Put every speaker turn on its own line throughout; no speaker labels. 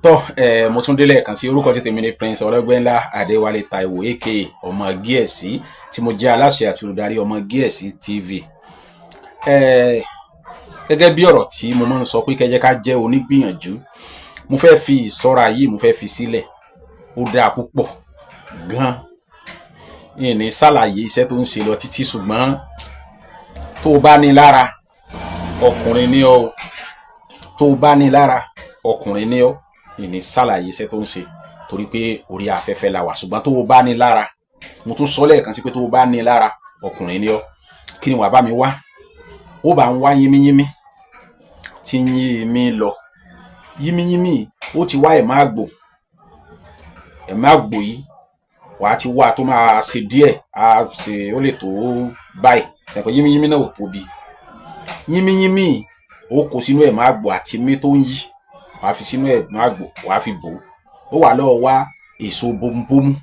Tọ́ ẹ, mo tún délé ẹ̀kan sí. Orúkọ tí tèmi ní Prince Ọlọ́gbẹ́ńlá Adéwálé Táíwò, aka Ọmọ Gíẹ̀sì, tí mo jẹ́ aláṣẹ àti olùdarí Ọmọ Gíẹ̀sì TV. Gẹ́gẹ́ bí ọ̀rọ̀ tí mo máa ń sọ pé kẹjẹ́ ká jẹ́ onígbìyànjú, mo fẹ́ fi ìṣọ́ra yìí, mo fẹ́ fi sílẹ̀. Ó dáa púpọ̀ gan. Yìí ní ṣàlàyé iṣẹ́ tó ń ṣe lọ títí, ṣùgbọ́n tó o bá ní lára, ọkùnrin ní ọ. Tó o bá ní lára, ọkùnrin ní ọ. Ìní ṣàlàyé iṣẹ́ tó ń ṣe torí pé orí afẹ́fẹ́ la wà, ṣùgbọ́n tó o bá ní lára, mo tún sọ lẹ́ẹ̀kan sí pé tó o bá ní lára, ọkùnrin ní ọ. Kí ni wàá bá mi wá? Ó bá ń wá yínmíyínmí tí ń yí mi lọ yínmíyínmí. Ó ti wá ẹ̀má àgbò. Ẹ̀má àgbò yìí, wàá ti wá tó máa ṣe díẹ̀, á ṣe ó lè tó báyìí. Ṣẹ̀pẹ̀ yínmíyínmí náà ò tóbi. Yínmíyínmí, ó kó sínú ẹ̀má àgbò àti mí tó ń yí, wàá fi sínú ẹ̀má àgbò, wàá fi bò ó. Ó wà lọ́wọ́ wá èso bombomu.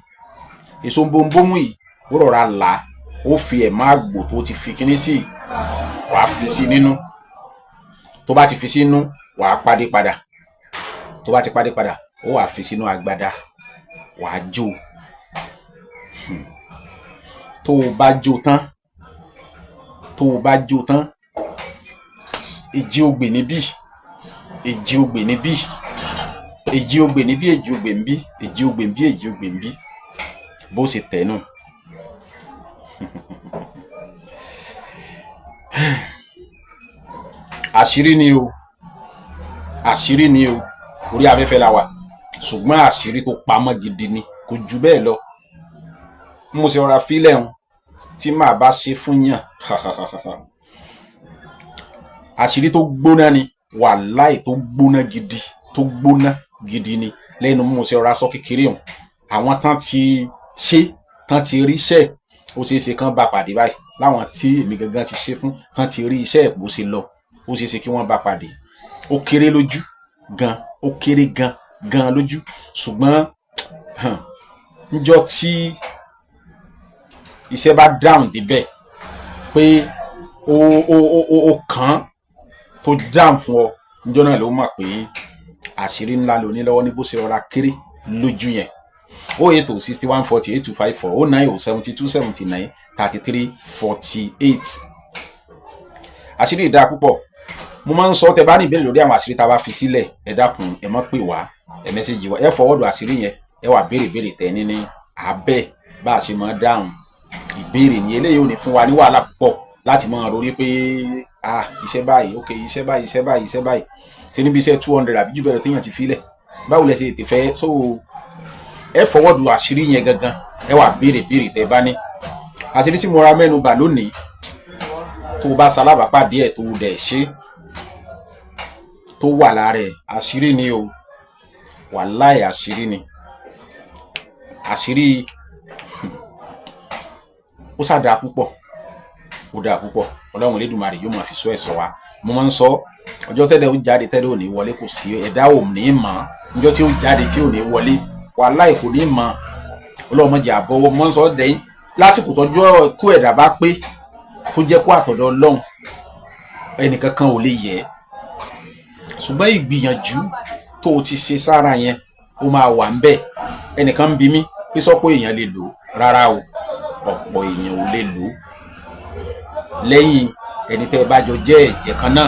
Èso bombomu yìí, ó rọra là á, ó fi ẹ̀má àgbò tó ti fi kíní sí, wàá fi sí nínú. Tó bá ti fi sínú, wàá pàdé padà. Tó bá ti pàdé padà, ó wàá fi sínú agbada, wàá jó. Tó o bá jó tán, tó o bá jó tán, èjì ogbè níbí, èjì ogbè níbí, èjì ogbè níbí, èjì ogbè níbí, èjì ogbè níbí, èjì ogbè níbí, bó ṣe tẹ̀ nù. Àṣírí ni o, àṣírí ni o. Orí afẹ́fẹ́ la wà, ṣùgbọ́n àṣírí tó pamọ́ gidi ni, kò jù bẹ́ẹ̀ lọ. Mo ṣe rọra fílẹ̀ ń tí màá bá ṣe fún yàn, àṣírí tó gbóná ni, wàláì, tó gbóná gidi, tó gbóná gidi ni. Lẹ́nu mo ṣe rọra sọ kékeré hàn, àwọn tán ti ṣe tán ti ríṣẹ́, ó ṣeé ṣe kán bá pàdé báyìí. Láwọn tí èmi gangan ti ṣe fún tán ti rí iṣẹ́ bó ṣe lọ, ó ṣeé ṣe kí wọ́n bá pàdé. Ó kéré lójú gan, ó kéré gan gan lójú, ṣùgbọ́n níjọ́ tí iṣẹ́ bá dáhùn débẹ̀ pé ó kàn án tó dáhùn fún ọ, níjọ́ náà ló mọ̀ pé àṣírí ńlá ló ní lọ́wọ́ ní bó ṣe rọra kéré lójú yẹn. 08061408254, 09072793348. Àṣírí ìdá púpọ̀. Mo máa ń sọ, tẹ bá ní ìbéèrè lórí àwọn àṣírí tá a bá fi sílẹ̀, ẹ dákun, ẹ má pè wá, ẹ message wa. Ẹ forward àṣírí yẹn, ẹ wà béèrè béèrè tẹ ní abẹ́. Bá a ṣe máa dáhùn ìbéèrè ní eléyìí ò ní fún wa ní wàhálà púpọ̀ láti máa ronú pé, ah, iṣẹ́ báyìí, ok, iṣẹ́ báyìí, iṣẹ́ báyìí, iṣẹ́ báyìí ṣe níbi iṣẹ́ 200 àbí jù bẹ́ẹ̀ lọ téèyàn ti filẹ̀, báwo lẹ ṣe tètè fẹ́? So ẹ forward àṣírí yẹn gangan, ẹ wà béèrè béèrè tẹ bá ní. Àṣírí tí mo ra mẹ́nu bà lónìí, tó o bá ṣalábàápàdé ẹ̀, tó o dẹ̀ ṣe, tó wà lára ẹ̀, àṣírí ni o. Wàláì, àṣírí ni. Àṣírí ó ṣàdáa púpọ̀, ó dáa púpọ̀. Ọlọ́run Elédùmarè yóò máa fi sọ ẹ̀ sọ wa. Mo máa ń sọ, ọjọ́ tẹ́lẹ̀ ó jáde, tẹ́lẹ̀ ò ní wọlé, kò sí ẹ̀dá ò ní mọ̀. Ọjọ́ tí ó jáde tí ò ní wọlé, wàláì, kò ní mọ̀. Ọlọ́run má jẹ́ àbọ̀wọ́. Mo máa ń sọ dẹ́yìn lásìkò tọ́jọ́ kú ẹ̀dá bá pé, tó jẹ́ kó àtọ̀dọ̀ Ọlọ́run, ẹnìkankan ò lè yẹ ẹ́. Ṣùgbọ́n ìgbìyànjú tó o ti ṣe sára yẹn, ó máa wà ń bẹ̀. Ẹnìkan ń bi mí pé sọ pé èèyàn lè lò ó. Rárá o, ọ̀pọ̀ èèyàn ò lè lò ó lẹ́yìn ẹni tẹ́ ẹ bá jọ jẹ́ ẹ̀jẹ̀ kan náà,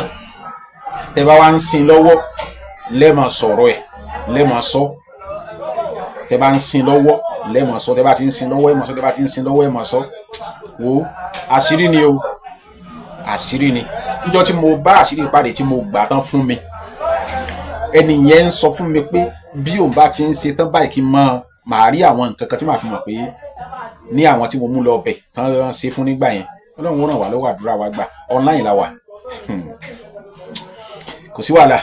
tẹ́ bá wá ń sin lọ́wọ́, lẹ́ẹ̀mọ̀ sọ̀rọ̀ ẹ̀, lẹ́ẹ̀mọ̀ sọ. Tẹ́ bá ń sin lọ́wọ́, lẹ́ẹ̀mọ̀ sọ. Tẹ́ bá ti ń sin lọ́wọ́, ẹ̀ mọ̀ sọ. Tẹ́ bá ti ń sin lọ́wọ́, ẹ̀ mọ̀ sọ. Wo, àṣírí ni o, àṣírí ni. Níjọ́ tí mo bá àṣírí ìpàdé tí mo gbà tán fún mi, ẹni yẹn ń sọ fún mi pé bí òun bá ti ń ṣe tán báyìí, kí n mọ màá rí àwọn nǹkan kan tí màá fi mọ̀ pé ní àwọn tí mo mú lọ bẹ̀ tán ṣe fún nígbà yẹn. Ọlọ́run ó ràn wá lọ́wọ́, àdúrà wa gbà. Online la wà, kò sí wàhálà.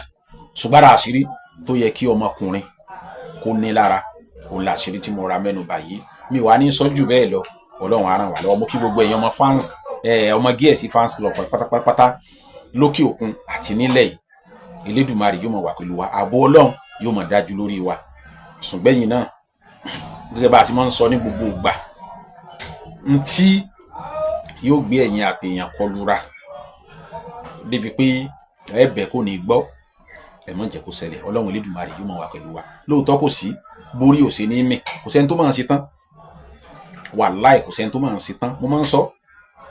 Ṣùgbọ́n ara àṣírí tó yẹ kí ọmọkùnrin kó ní lára, òun làṣírí tí mo ra mẹ́nu bà yìí. Mi wàá ní sọ jù bẹ́ẹ̀ lọ. Ọlọ́run á ràn wá lọ́wọ́. Mo kí gbogbo èèyàn ọmọ fans, ọmọ Gíẹ̀sì fans club pátápátá lókè òkun àti nílẹ̀ yìí. Elédùmarè yóò máa wà pẹ̀lú wa, ààbò Ọlọ́run yóò máa dájú lórí wa. Ṣùgbẹ́yìn náà, gẹ́gẹ́ bá a ti máa ń sọ ní gbogbo ìgbà, ntí yóò gbé ẹ̀yin àtèèyàn kọlura débi pé ẹ̀bẹ̀ kò ní gbọ́. Ẹ má jẹ́ kó ṣẹlẹ̀. Ọlọ́run Elédùmarè yóò máa wà pẹ̀lú wa. Lóòótọ́, kò sí borí ò sí ní mì, kò sẹ́ni tó máa ń ṣe tán. Wàláì, kò sẹ́ni tó máa ń ṣe tán. Mo máa ń sọ,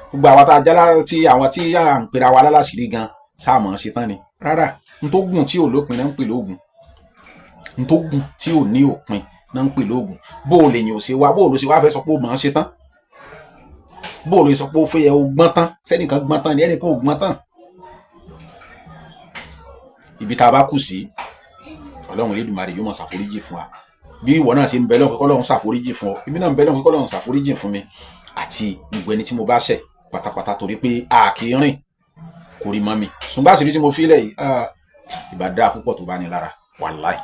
gbogbo àwa tá a jálá tí àwọn tí à ń pera wa lálàsírí gan sáà máa ń ṣe tán ni? Rárá. N tó gùn tí ò lópin náà ń pè lóògùn. N tó gùn tí ò ní òpin náà ń pè lóògùn. Bó o lè yàn ò ṣe wá, bó o lọ ṣe wá fẹ́ sọ pé ó máa ń ṣe tán, bó o lè sọ pé ó fẹ́ yẹ ó gbọ́n tán? Sẹ́nìkan gbọ́n tán ni? Ẹnìkan ò gbọ́n tán. Ibi tá a bá kù sí, Ọlọ́run Elédùmarè yóò máa ṣàforíjì fún wa. Bí ìwọ náà ṣe ń bẹ lọ́run pé k'Ọlọ́run ṣàforíjì fún ọ, èmi náà ń bẹ lọ́run pé k'Ọlọ́run ṣàforíjì fún mi àti gbogbo ẹni tí mo bá ṣẹ̀ pátápátá, torí pé a kì í rìn kò rí mọ́ mi. Ṣùgbọ́n àṣírí tí mo fi lẹ̀ yìí, ìbá dáa púpọ̀ tó bá ní lára, wàláì.